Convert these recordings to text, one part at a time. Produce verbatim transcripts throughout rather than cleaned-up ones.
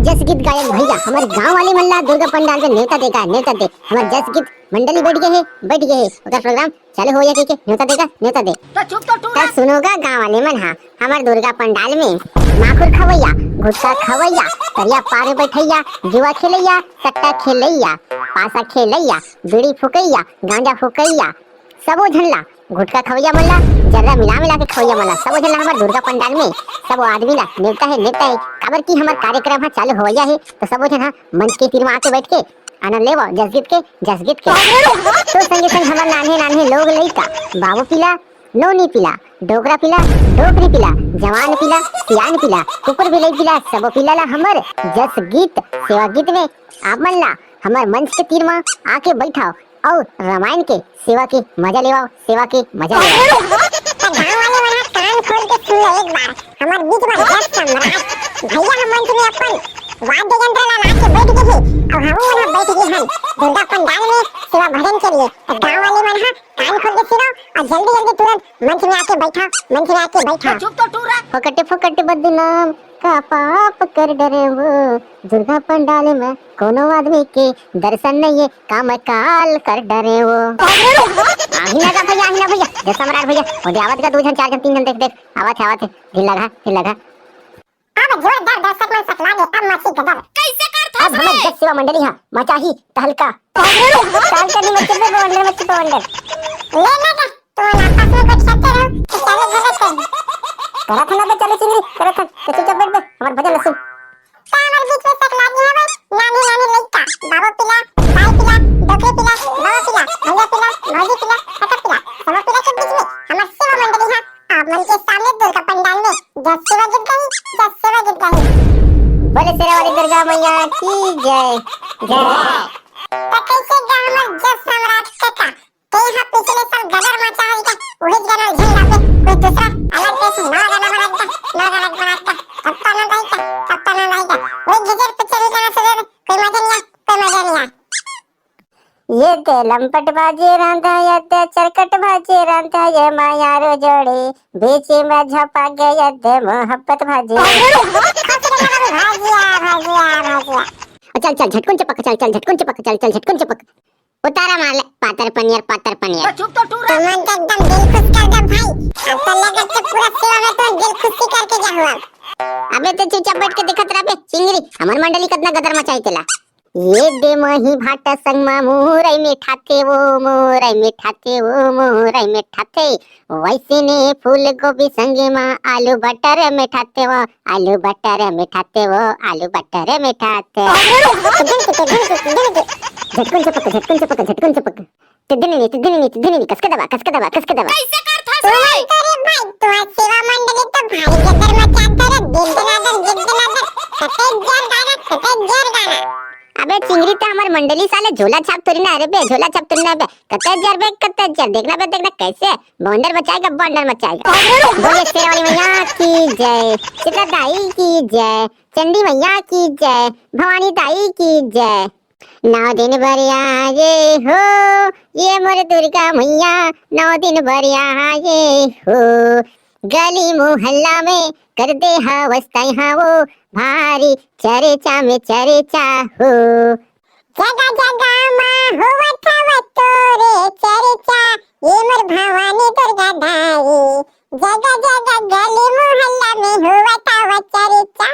जस गीत गायक भैया, हमर गांव वाले मन ला दुर्गा पंडाल में नेवता देगा, नेवता दे। हमर जस गीत मंडली बैठ गए हे, बैठ गए हे, ओकर प्रोग्राम चालू हो जाए के नेवता देगा, नेवता दे। तो चुप तो टूरा। सुनोगा गांव वाले मन, हाँ, हमर दुर्गा पंडाल में माखुर खवैया, गुटखा खवैया, तरिया पार में बैठैया, जुआ खेलैया, सट्टा खेलैया, पासा खेलैया, बीड़ी फुकैया, गांजा फुकैया, सबो झन ला, गुटखा खवैया मन ला, जर्रा मिला मिला के खवैया मन ला, सबो झन ला हमर दुर्गा पंडाल में सबो आदमी ला नेवता हे, नेवता हे, काबर कि हमर कार्यक्रम ह चालू होवैया हे, तो सबो झन ह मंच के तीर में आके बैठ के आनंद लेवो जसगीत के, जसगीत के। तो संगे संग हमर नान्हे नान्हे लोग लइका, बाबू पीला, नोनी पीला, डोकरा पीला, डोकरी पीला, जवान पीला, सियान पीला, कुकुर बिलई पीला, सबो पीला ला हमर जसगीत सेवा गीत में आप मन ला हमर मंच के तीर म आके बैठाओ अउ रामायण के सेवा के मजा लेवाओ, सेवा के मजा लेवाओ। त गांव वाले मन ह कान खोल के सुन लो एक बार, हमर बीच में जस सम्राट भैया ह मंच में अपन वाद्य यंत्र ला ला के बैठ गए हे अउ हमू मन ह बैठ गए हन दुर्गा पंडाल में सेवा भजन के लिए। त गांव वाले मन ह कान खोल के सुनो अउ जल्दी जल्दी तुरंत मंच में आके बैठा, मंच में आके बैठा। चुप तो टूरा। फोकट फोकट बदनाम का पाप कर डरे वो, दुर्गा पंडाल में कोनो आदमी के दर्शन नहीं है, काम काल कर डरे वो। आही ना गा भैया, आही ना भैया, जय सम्राट भैया, ओदे आवत गा दू झन, चार झन, तीन झन, देख देख, आवत है, आवत है, ढील लगा, ढील लगा। अब जोरदार दर्शक मन सकला गे, अब मची गदर। कैसे करथस अब हमर रे? जस सेवा मंडली हा मचाही तहलका। तहलका नहीं मचे बे बवंडर, मचे बवंडर। ले ना जा, तो आपस में बतियाते रहो, तो चलो गलत कर। करत हन बे, चलो चिंगरी, करत हन। तो चुपचाप बैठ बे, हमर भजन ल सुन। का हमर बीच में सकला गे हवे, नानी नानी लइका, बाबू पीला, दाई पीला, डोकरी पीला, बाबा पीला, भैया पीला, भौजी पीला, काका पीला, सबो पीला के बीच में हमर सेवा मंडली हा आप मन के सामने दुर्गा पंडाल में जस सेवा गीत गाही, जस सेवा गीत गाही। बोले शेरा वाली दुर्गा मैया की जय, जय। त कैसे गा हमर जस सम्राट काका, ते हा पिछले साल गदर मचा है का, वही गाना झेल लाबे, कोई दूसरा अलग देश नवा गाना बना दे, नवा गाना बना दे, अब तो ना गाई का, अब तो ना गाई का, वही गजर पिक्चर गाना सुने, कोई मजा नहीं आया, कोई मजा नहीं आया। ये दे लंपट भाजी रांधा, ये दे चरकट भाजी रांधा, ये मायारू जोड़ी बीच में झपा गए, ये दे मोहब्बत भाजी। भाजिया, भाजिया, भाजिया। चल, चल, झटकुन चपक, चल, चल, झटकुन चपक, चल, चल, झटकुन चपक। उतारा मार ले, पातर पनियर, पातर पनियर। तो चुप तो टूरा। तुमन तो एकदम दिल खुश कर दे भाई। अब तो लगत के पूरा सेवा में तो दिल खुशी करके जा हुआ। अबे ते चुपचाप बैठ के देखत रह बे, चिंगरी, हमर मंडली कतना गदर मचाई तेला। ये दे मही भाटा संग मा मुरई मिठाथे वो, मुरई मिठाथे वो, मुरई मिठाथे। वैसे ने फूल गोभी संगे मा आलू बटर मिठाथे वो, आलू बटर मिठाथे वो, आलू बटर मिठाथे। झटकुन चपक, झटकुन चपक, झटकुन चपक। तिद्दिनी, तिद्दिनी, तिद्दिनी, कसके दबा, कसके दबा, कसके दबा। कैसे करथस रे? अरे भाई, तुम्हार सेवा मंडली तो भारी गदर मचात हे रे, दिन दनादन, दिन दनादन, कते जोर गाना, कते जोर गाना। अबे चिंगरी, ते हमर मंडली साले झोला छाप थोड़ी ना, अरे बे, झोला छाप थोड़ी ना बे, कते जोर बे, कते जोर, देखना बे, देखना कैसे बवंडर मचाएगा, बवंडर मचाएगा। बोलिए शेरा वाली मैया की जय, शीतला दाई की जय, चंडी मैया की जय, भवानी दाई की जय। नौ दिन बर आए हो, ये मोर दुर्गा मैया, नौ दिन बर आए हो। गली मोहल्ला में कर दे हवस तैहा वो, भारी चर्चा में चर्चा हो। जगह जगह मा होवत हवत तोरे चर्चा, ये मोर भवानी दुर्गा दाई। जगह जगह गली मोहल्ला में होवत हवत चर्चा।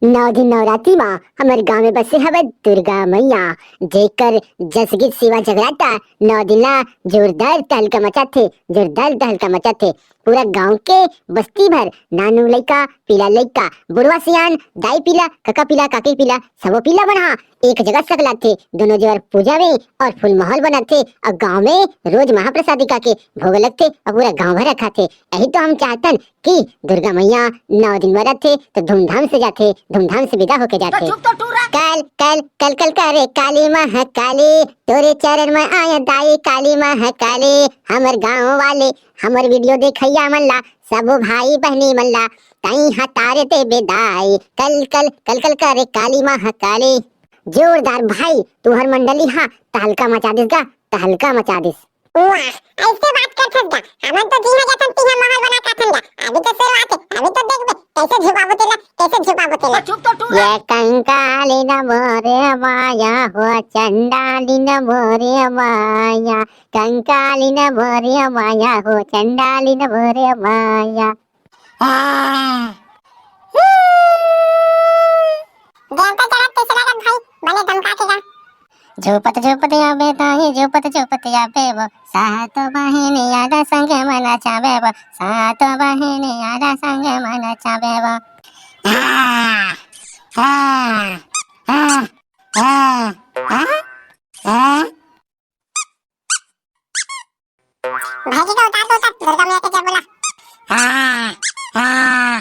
नौ दिन नवरात्रि मा हमर गांव में बसे हवय दुर्गा मैया, जेकर जसगीत सेवा जगराता नौ दिन ला जोरदार तहलका मचाथे, जोरदार तहलका मचाथे। पूरा गांव के बस्ती भर, नानू लइका, पीला लइका, बुढ़वा सियान, दाई पीला, कका पीला, काकी पीला, सबो पीला मन हा एक जगह सकलाथे। दोनों जेवर पूजा वे और फुल माहौल बनाथे और गांव में रोज महाप्रसाद का के भोग लगथे और पूरा गांव भर रखाथे। यही तो हम चाहतन कि दुर्गा मैया नौ दिन बर आथे, तो धूमधाम से जाथे, धूमधाम से विदा होके जाथे। तो चुप तो टूरा। कल, कल, कल, कल करे काली महाकाली, तोरे चरण में आया दाई काली महाकाली। हमर गांव वाले, हमर video देखैया मन ला, सबो भाई बहनी मन ला, ताई हा तारे ते बेदाई। कल, कल, कल, कल करे काली महाकाली। जोरदार भाई, तुहर मंडली हा तहलका मचा दिस गा, तहलका मचा दिस। वाह, ऐसे बात करथस गा। हमन तो जिहां जाथन तिहां माहौल बना के आथन गा। अभी तो शुरुआत है, अभी तो देखबे कैसे झुकाबो तेला, कैसे झुकाबो तेला। चुप तो टूरा। ये कहीं कंकालिन मोरे माया हो, चंडालिन मोरे माया, कंकालिन मोरे माया हो, चंडालिन मोरे माया। आ। देवता चढ़त कैसे लागत भाई, बने धमका के गा। झोपत झोपत आबे ताही, झोपत झोपत आबे वो, सातो बहिनी आदा संग मन चाबे वो, सातो बहिनी आदा संग मन चाबे वो। आ, आ, आ, आ, आ, आ। भाई जी का उतार दो, उतार, दुर्गा मैया के जय बोला। आ, आ।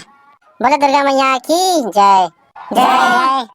बोलो दुर्गा मैया की जय। जय।